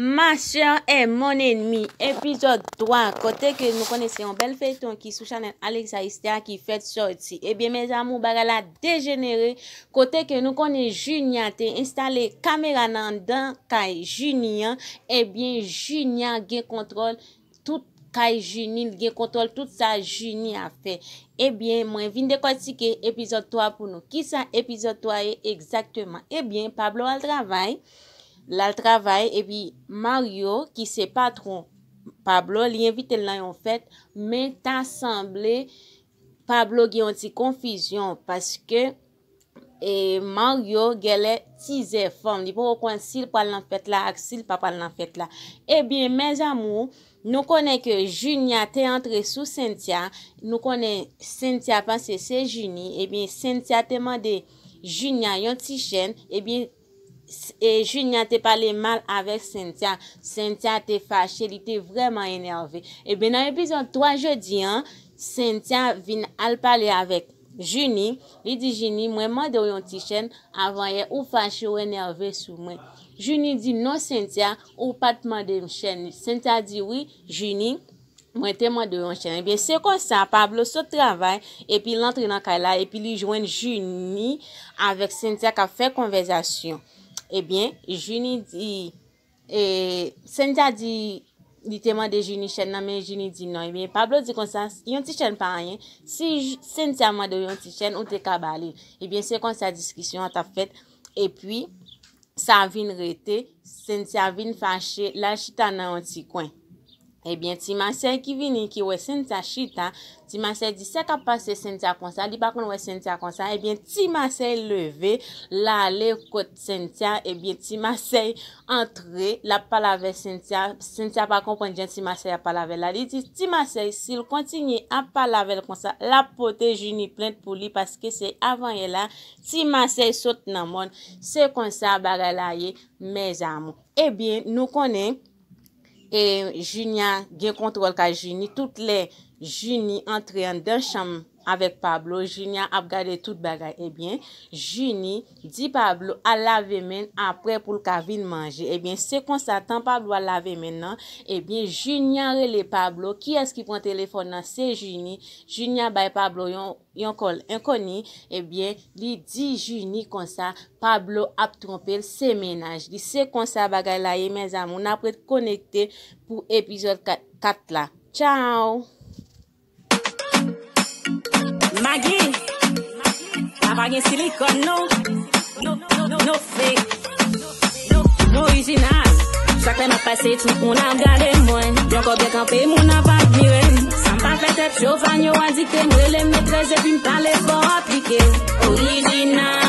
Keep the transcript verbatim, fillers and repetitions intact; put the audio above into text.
Ma chère et mon ennemi, epizòd twa, kote ke nou konnen se yon bèl feyton ki sou chanèl Alexa Esther ki fèt sòti. Ebyen, mes amours, bagay la dejenere, kote ke nou konnen Junia te enstale kamera nan anndan kay Junie an. Ebyen, Junia gen kontwòl tout kay Junie, l gen kontwòl tout sa Junie ap fè. Ebyen, mwen vin dekòtike epizòd twa pou nou. Kisa epizòd twa ye egzakteman? Ebyen, Pablo al travay, l al travay, epi Mario, ki se patwon Pablo, li envite l nan yon fèt, men ta sanble Pablo gen yon ti konfizyon, paske e Mario genlè tizè fanm. Li poko konn si l pral nan fèt la ak si l pa pral nan fèt la. Ebyen, mes amours, nou konnen ke Junia te antre sou Cynthia. Nou konnen Cynthia panse se Junie. Ebyen, Cynthia te mande Junia yon ti chèn. Ebyen, s- e Junia te pale mal avèk Cynthia. Cynthia te fache, li te vrèman enève. Ebyen, nan epizòd twa jodi an, Cynthia vin al pale avèk Junie. Li di Junie, mwen mande w yon ti chèn, avanyè ou fache, ou enève sou mwen. Junie di non Cynthia, ou pa t mande m chèn. Cynthia di wi, Junie, mwen te mande w yon chèn. Ebyen, se konsa Pablo sot travay, epi l antre nan kay la, epi li jwenn Junie avèk Cynthia k ap fè konvèzasyon. Ebyen, Junie di, e, Cynthia di, li te mande Junie chèn nan, men Junie di non. Ebyen, Pablo di konsa, yon ti chèn pa anyen. Si J- Cynthia mande w yon ti chèn, ou te ka ba li. Ebyen, se konsa diskisyon an t ap fèt. Epi, sa vin rete, Cynthia vin fache, l al chita nan yon ti kwen. Ebyen, ti masèy ki vini, ki wè Cynthia chita, ti masèy di, sa k ap pase Cynthia konsa, li pa konn wè Cynthia konsa. Ebyen, ti masèy leve, l ale kot Cynthia. Ebyen, ti masèy antre, l ap pale avèk Cynthia. Cynthia pa konprann jan ti masèy ap pale avè l la. Li di, ti masèy, si l kontinye ap pale avè l konsa, l ap pote Junie plent pou li, paske se avanyè la, ti masèy sot nan mòn. Se konsa bagay la ye, mes amours. Ebyen, nou konnen, e Junia gen kontwòl kay Junie. Tout lè Junie antre anndan chanm avèk Pablo, Junia ap gade tout bagay. Ebyen, Junie di Pablo al lave men l apre pou l ka vin manje. Ebyen, se konsa, tan Pablo al lave men l nan, ebyen, Junia rele Pablo. Kiyès ki pran telefòn nan? Se Junie. Junia bay Pablo yon yon kòl enkoni, ebyen, li di Junie konsa, Pablo ap twonpe l, se mennaj li. Se konsa bagay la ye, mes amours. N ap ret konekte pou epizòd kat, kat la. Tchao! Maggie, la pa gen silikòn, non. No, no, no, no fake. No, no orijinal. Chak lè m ap pase, tout moun ap gade mwen. Yon kòb byen kanpe, moun ap admire m. Sa m pa fè tèt cho, fan yo a dikte m, rele m metrès epi m pale fò aplike. Orijinal.